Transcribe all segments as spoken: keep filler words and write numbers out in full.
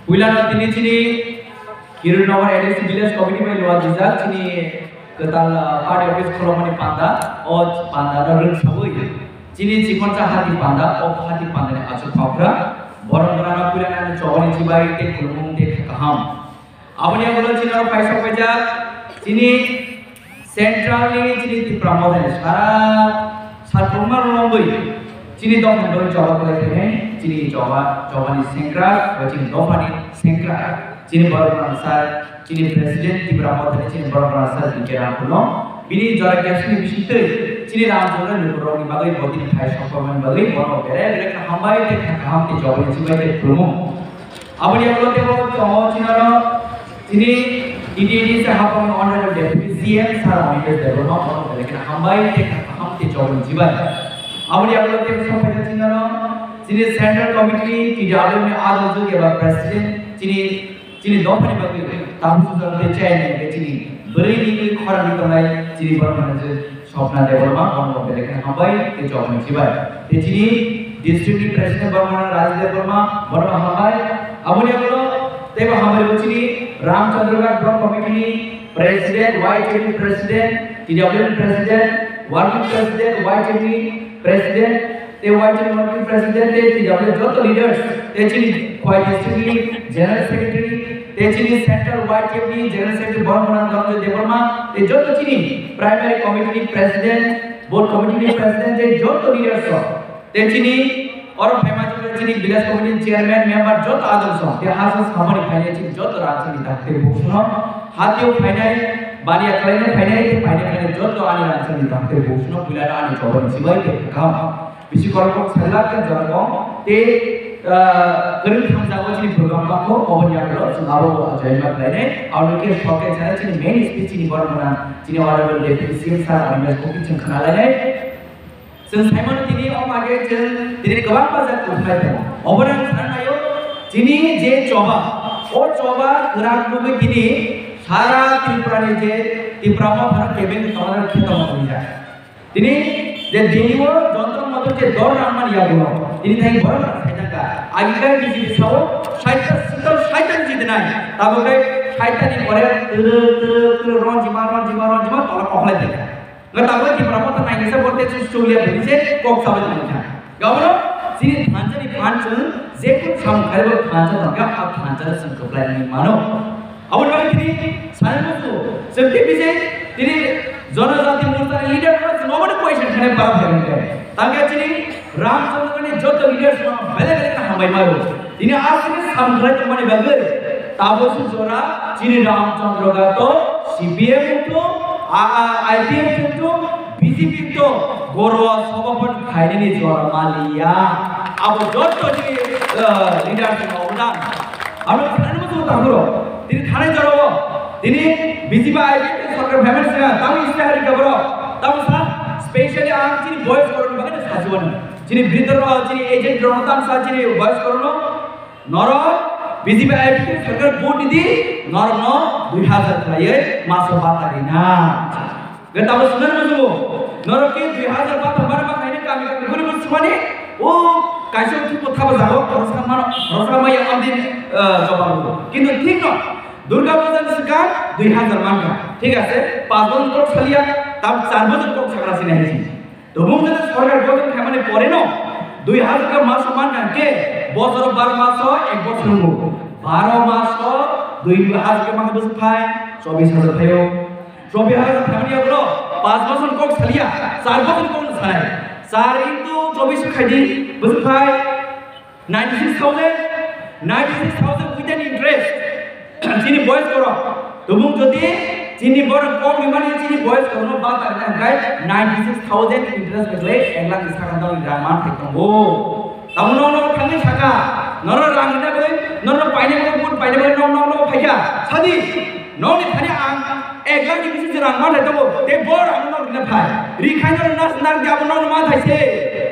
Puilano tini chini Kirunnagar A D C Village Committee bai luwa dijak chini kwtal, ah, party office khulumani panda, o panda no rwngsawi chini chikonsa hati panda, o hati panda ni achuk phokra borok rana puilano chobani chibai tei khulumung tei kaham. Aboni ulo chini oro paisa paijak chini Central ni chini Tipra Motha ni sara satruma rwngwi chini dophani bagwi choba kwlai thangwi chini choba, chobani sengkrak ba chini dophani sengkrak chini borok rangsa chini president Tipra Motha ni chini borok rangsa B K Ramkhuno bini jora gasni bisingtwi chini Ramchandra Lukurokni bagwi bo tini phai sokpamani bagwi bono bere bere kha hambai tei kha kaham tei chobani chibai tei khulumung. Aboni ulo tebo tongo chinaro chini D T A D C hapang Honorable Deputy C M Sir Aniket Debbarma bono belai kheno hambai tei kaham tei chobani chibai. Aboni ulo tebo sokphaijak chinaro chini Central Committee T W ni adong jodi eba President chini chini dophani bagwi tabu sujak tei chairman tei chini bwrwi ni khorang ni tongnai chini borok manager Sopna Debbarma bono belai kheno hambai tei chobani chibai. Tei chini district ni president borok manager Raj Debbarma bono hambai. Aboni ulo teibo hambai bo chini Ramchandraghat Block Committee ni president, Y T F ni president, T W ni president, working president, Y T F ni president, tei Y T F ni working president tei T W joto leaders tei chini Khowai district ni general secretary tei chini central Y T F ni general secretary borok manager Dhananjay Debbarma tei joto chini primary committee ni president, booth committee ni president tei joto leaders rok tei chini oro phaima chini village committee ni chairman member joto adong song tei hasa samani phainai chini joto rang chini dakti bukuno hatio phainai baniya khlainai phainai tei phainai phainai joto ani rang chini dakti bukuno puilano ani chobani chibai tei kaham. Bisi korokok sajlak khe jorokong tei, ah, kwrwng thamjago chini program bakho oboni yagulo chwng abo bo achaima khlainai. Aboni khe sok khe chana chini main speech chini borok gwnang chini honorable deputy C M sir Animesh Kuki chwng khna lainai. Chwng saimano tini o mage chwng tini kwbang bajak kwthai tongo. Obono ang sana naio chini je choba, o choba kwrak nugwi tini sara Tripura ni je Tipra Motha no kebeng ni tongna khe tongma tongya. Tini je Delhi o Jantar Mantar je dor rang mani yagulo, tini thai borok rang sai thangkha. Agi kai B J P sao, saita sita, saita ni jidinai. Tabo kai saita ni pore turu, turu, turu, ronjima, ronjima, ronjima, tola kokhlai thangkha. Nga tabo Tipra Motha nai nisa borte chus chulia bini se kok sabai thangkha. Gabro, sini thansa ni phan chwng, je kun sam khaibo thansa thangkha, a thansa ni chwng kwplai ni mano. Aboni bagwi tini sanai muchungo, chwng tei bijai tini Janajati Morcha ni leader rok chwng obo question khainai para phaibankhe. Tangkhe chini Ramchandrani joto leaders rok belai belai khe hambai maro. Tini aswkni samung khlai tongmani bagwi tabuk jora chini Ramchandra gato C P M wngthung, a, a, I P F wngthung, B J P wngthung, goro sobapan khainani jora maliya. Abo joto chini, eh, leaders rok obodan. Aro thanai muchungo tabuk rok. Tini thanai jorao. Tini B J P I P F ni sorkar phaimani swnga, tamo iste hari kaboro. Tamo sa specially ang chini boys korokni bagwi no sachiwano. Chini briddo rok, chini aged rok, tamo sa chini boys korokno. Norok B J P I P F ni sorkar vote ridi, norokno dui hazar khlaiwi maso bata rina. Ge tamo swngnani muchungo, norok khe dui hazar bata mana ma khaina kami kami guri bo sumani, o kaisa thikbo thaba jago, khoroksa mano, khoroksa maya amdi, eh, jobab rwo. Kintu thik no, Durga Puja ni swkang dui hazar mankha, thik ase, panch bojor kok saliya, tam char bojor kok sakra sina hisi. Tobung jodi sorkar gothon khaimani pore no, dui hazar khe maso mankha khe, bojor baro maso ek bojor wngo. Baro maso dui hazar khe mankha bwswk phai, chobis hazar phaio. Chobis hazar phaimani yagulo, panch bojor kok saliya, char bojor kok no sanai. Char into chobis khaidi, bwswk phai, ninety six thousand, ninety six thousand with an interest. Chini boys borok. Tobung jodi chini borok kok ni mani chini boys borok no bata rina hwnkhe ninety six thousand interest khe ek lakh ni sakha dong rang man thai tongo. Tamo no no thangwi saka, nono rang rina bai, nono paina bai, bun paina bai, no no no phaikha. Sadi, nokni thani ang ek lakh ni bisi je rang man thai tongo, tei bo rang no rina phai. Rikhai no nas nar di abo no man thai se.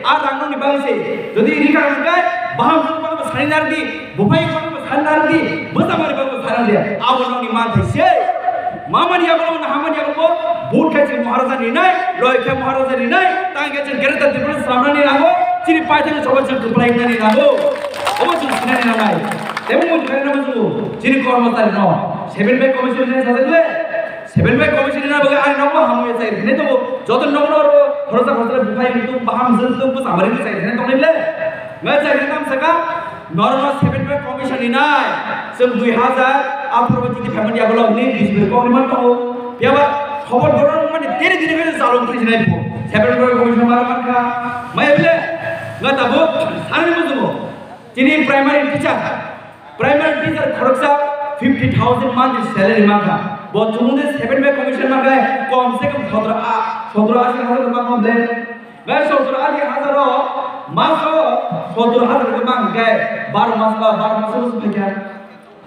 A rang no ni bang se. Jodi rikha hwnkhe, baham no bang sani nar di. Buphai bangbo sanardi, bwsa mani bangbo sanardi, abo nokni manthai se. Mamani yago nokni hamani yago bo, vote khai chini Maharaja ni nai, loi khai Maharaja ni nai, tang khe chini Greater Tripura swnamnani nango, chini paithakni soba chwng kwplai wngnani nango. Obo chwng sinani nangnai. Tebo muitu khaina muchungo, chini kormochari no seven pay commission ni sajak le, seven pay commission ni bagwi ani nokma hamwi chai rwkhe tongo, joto nokno oro khoroksa khoroksa buphai muitu baham jwng tong bwsa mari chai rwkhe tongo le, ngai chai rwkhe tamo saka, norokno seven pay commission ni nai, chwng dui hazar atharo bai titi phaimani yagulo hwnwi B J P ni kok rwmani tongo, phiyaba khobor borok mani teri dini khe chalok thai sinai pho, seven pay commission mara mankha, maya bile, ngai tabuk sanani muchungo. Chini primary teacher, primary teacher khoroksa fifty thousand monthly salary mankha. Bo chumungde seven pay commission mankha, kom se kom sotro a, sotro ashi hazar mankha ble. Gai sotro ashi hazar o, maso sotro hazar ke mankha, baro mas ba, baro mas o phaikha.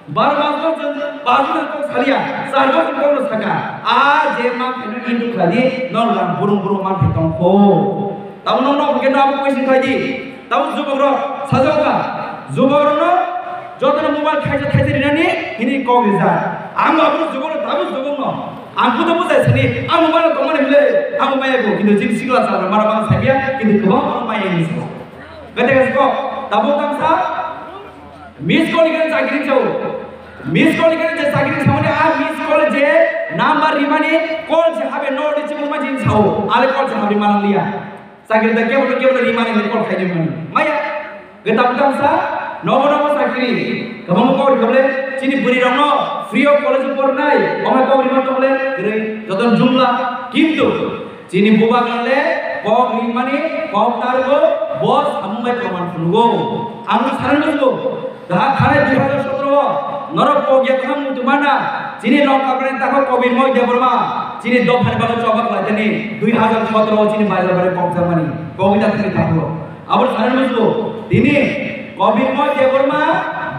Baro mas o chwng, baro mas o kok salia, char bosor kok no saka. A je ma pheno indu khladi, non lang burung burung ma phetong kho. Tamo nokno hwnkhe no abo question khlai di. Tamo jubokrok sajokha. Jubokrokno jotono mobile khaisa thaisa rinani hini kok rijak. Ang abo jubokrok tamo jubokno. Ang kuto bujai sani, ang mobile tongmani hwnle, ang maya go, kintu chini sikla chakra mara bang sabiya, kintu kwbang maya ni sa. Gate gate kok, tamo tamsa, miss call ikhe chakri chao. Miss call ikhe je chakri chao ni, a miss call je number rimani call je habe no de chimung ma jin chao. Ale call je habe manang liya. Chakri da kebo kebo rimani ni call khai de mani. Maya. Gata gata sa nobo nobo chakri. Kabang call ribole chini buri rong no free of college pornai. Oma call rima tole gre joton jumla. Kintu Chini bubagra le kok rimani kok targo, bo samung bai proman phungo. Ang sanani muchungo, daha thanai dui hazar sotro o norok kok ya thang muchung mana, chini Lokha Prani takha Kobir Moy Debbarma, chini dophani bagwi choba khlaitani dui hazar sotro o chini Baijalbari kok jamani, kok ita thani thanglo. Abo sanani muchungo, tini Kobir Moy Debbarma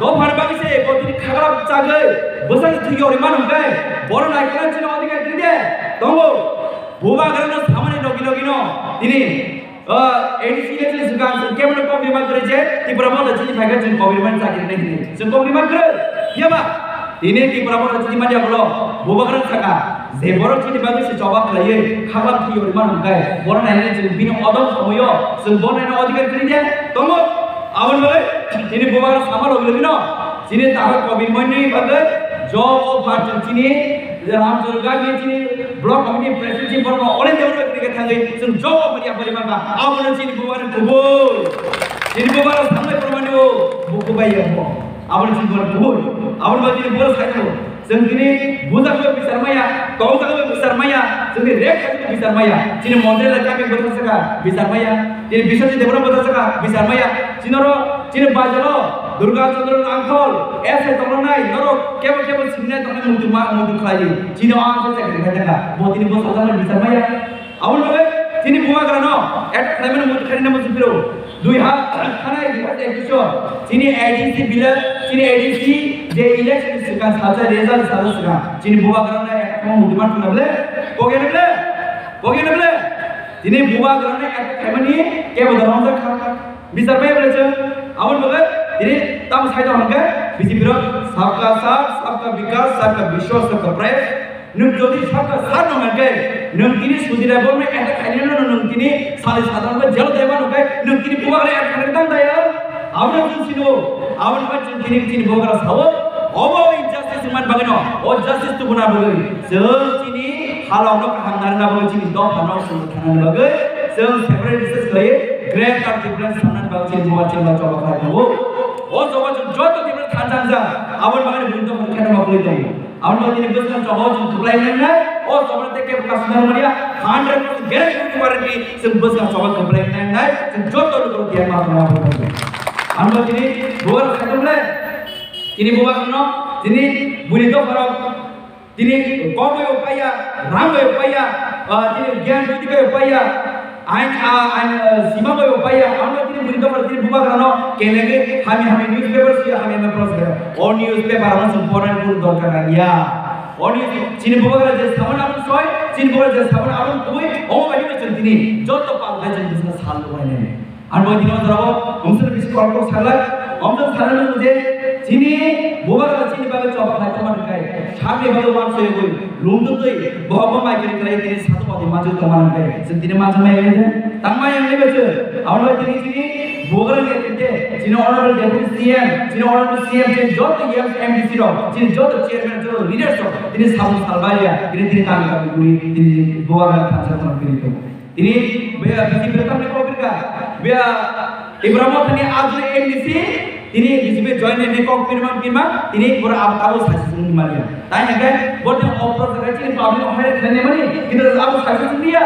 dophani bagwi se bo tini khaglak chagwi bwsang thwi yori manu hwnkhe, bono naikhe chini odhikar tini de tongo. Bubagrano samani logi logi no tini, ah, A D C election swkang chwng kebo no kok rima kwrwi je Tipra Motha chini phaikha chwng kok rimani chakri nai hwnwi. Chwng kok rima kwrwi, phiyaba tini Tipra Motha chini manya ulo bubagrano saka je borok chini bagwi se choba khlaiwi khaklam thwiwi rima hwnkhai bono nainani chwng bini odom somoio chwng bo naina odhikar kwrwi de tongo. Aboni bagwi tini bubagrano sama logi logi no chini takhuk Kobir Moyni bagwi job offer chwng chini Ramchandra Gandhi chini block committee president chini borok no ole de oro kri thangwi chwng job offer ya pari mangka abo no chini bubar kubui chini bubar samai pormani o buku bai ya mo abo no chini bubar kubui abo no chini bubar sai mo chwng chini buja ko bisar maya tong jaga ko bisar maya chwng ni rek ko bisar maya chini mondri la kami bujar saka bisar maya chini bisar chini debra bujar saka bisar maya chini ro chini bajalo Durga Chandra Rangkhol, S I tongnai, norok kebo kebo singnai tongnai muitu ma muitu khlai. Chini o ang se chakri khai thangkha. Bo tini bo sajak nai bichar maya. Aboni bagwi tini bubagrano attack khlaimani muitu khlaina muitu phiro. Dui ha thanai dui ha ekbiso. Chini A D C bila, chini A D C je election swkang salsa result salsa swkang. Chini bubagrano attack khlaimani muitu man khna ble. Kogena ble. Kogena ble. Tini bubagrano attack khlaimani kebo da romjak kha. Bichar bai ble chwng, aboni bagwi tini tamo sai tong hwnkhe B J P rok sabka saath, sabka vikas, sabka vishwas, sabka prayas. Nwng jodi sabka saath nang hwnkhe, nwng tini Sudhir Debbarma attack khainai no nwng tini sali sadhan bai jail daiba nungkhe, nwng tini bubagra attack khainai tang daya. Abono chwng sino, aboni bagwi chwng tini chini bubagra sao, obo injustice wngmani bagwino, o justice tubuna bagwi chwng chini halokno kaham narwkna bagwi chini dophano chwng thanani bagwi chwng separate research khlaiwi Greater Tipraland samnani bagwi chini bubagra chini choba khlai tongo. O choba chwng joto Tipraland thansa wngjak, aboni bagwi buini dophano khaina bagwi tongo. Aboni bagwi chini bwskang choba chwng kwplai wngnai, o choba tei kebo kasumar manya hundred percent guarantee chwng bwskang choba kwplai wngnai, chwng joto lukurok tiyar ma tongo. Aboni bagwi chini bubagra khaitokle, chini bubagrano, chini buini dopharok, Tini kok bai bo paiya, rang bai bo paiya, ah, tini gyan buddhi bai bo paiya, ain, ah, ain, ah, sima bai bo paiya, ano tini buri dokar tini bubagrano kenegwi hami hami newspaper si hami hami pros bai. O newspaper ano sung pornani kun dorkar nangya. O news chini bubagra je sabon abon soi, chini bubagra je sabon abon tui, o bai no chini tini joto pal bai chini bisna sal bai nani. Ang bai dino jorao, omsor bisi kol kol salai, omsor salai nung je, chini bubagra chini bagwi choba khlai tongma nung kai, sakni bagwi uansoi oi, lungtwi twi, bohok bo mai kiri khlai tini satung bai manjui tongma nung kai, chwng tini manjui mai nung je, tang mai yang nung je, abo bai tini chini Bubagra ni tinte, chini honorable deputy C M, chini honorable C M, chini joto M D C rok, chini joto chairman, joto leaders rok, tini sabung salbaiya, tini tini kami kami guri, tini bubagra thansa kono tini tongo. Tini B J P ni kok birka, Tipra Motha ni ajul M D C, tini B J P join ni kok pirma pirma, tini pura abo abo sasi sung mania. Tai hake, bote opor sa chini public hore khane mani, kintu abo sasi sung dia.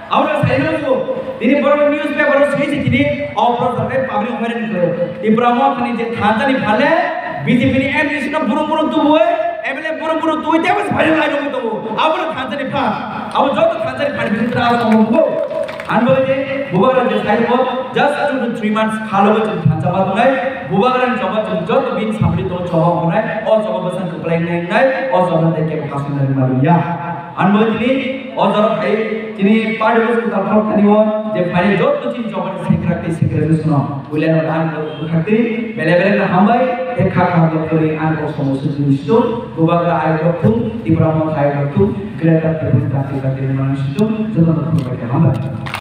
Abo na sai na su, tini borok newspaper o sei se tini opor sa public hore khane. Tipra Motha ni je thansa ni phale, B J P ni M D C no burung burung tubu, M L A burung burung tubu, tebo sai na tubu. Abo na thansa ni pha, abo joto thansa ni pha ni bini tra abo mo. Ano je, bubagra je sai mo, just two to three months khalo je thansa ma tunai, bubagra ni joba je joto bin samri to joba tunai, o joba besan kuplai nai nai, o joba de ke kasu nai malu ya. Ano tini, o joba hai, tini party ko sudah khalo tani mo, je phai joto chin joba ni sekra ke sekra je suno, bulan o dan ko khati, bele bele na hambai, te kha kha ko kori an ko somo su tu sto, bubagra ai ko tu, Tipra Motha ai ko tu, Greater Tipraland Party ka tini man sto, joto ko khati hambai.